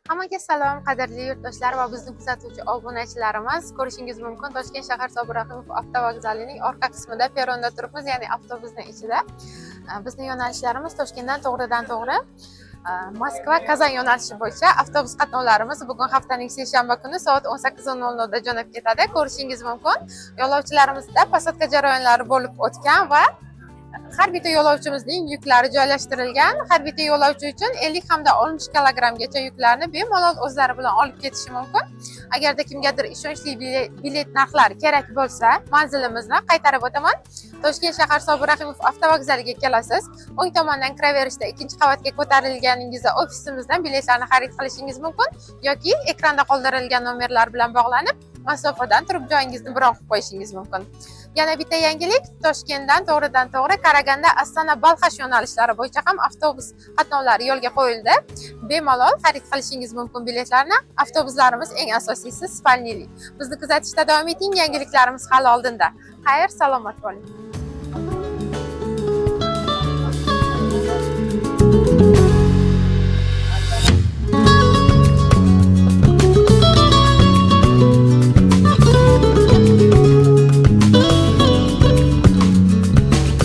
Hammaga salom, qadrli yurtdoshlar va bizni kuzatuvchi obunachilarimiz. Ko'rishingiz mumkin, Toshkent shahar Sobir Rahimov avtovokzalining orqa qismida perronda turibmiz, ya'ni avtobusning ichida. Bizni yo'nalishlarimiz Toshkentdan to'g'ridan to'g'ri Moskva Kazan yo'nalishi bo'yicha avtobus qatnovlarimiz bugun, haftaning seshanba kuni soat 18:00 da jo'nab ketadi. Ko'rishingiz mumkin, yo'lovchilarimizda посадка jarayonlari bo'lib o'tgan va har bitta yo'lovchimizning yuklari joylashtirilgan. Har bitta yo'lovchi uchun 50 hamda 60 kilogrammgacha yuklarni bemalol o'zlari bilan olib ketishi mumkin. Agarda kimgadir ishonchli bilet narxlari kerak bo'lsa, manzilimizni qaytarib o'taman. Toshkent shahar Sobir Rahimov avtovokzaliga kelasiz. O'ng tomondan kiraverishda ikkinchi qavatga ko'tarilganingizda ofisimizdan biletlarni xarid qilishingiz mumkin yoki ekranda qoldirilgan nomerlar bilan bog'lanib, masofadan turib joyingizni bron qilib qo'yishingiz mumkin. Yana bitta yangilik: Toshkentdan to'g'ridan to'g'ri Karaganda, Astana, Balxash yo'nalishlari bo'yicha ham avtobus qatnovlari yo'lga qo'yildi. Bemalol xarid qilishingiz mumkin biletlarni. Avtobuslarimiz, eng asosiysi, спальный li. Bizni kuzatishda davom eting, yangiliklarimiz hali oldinda. Xayr, salomat bo'ling.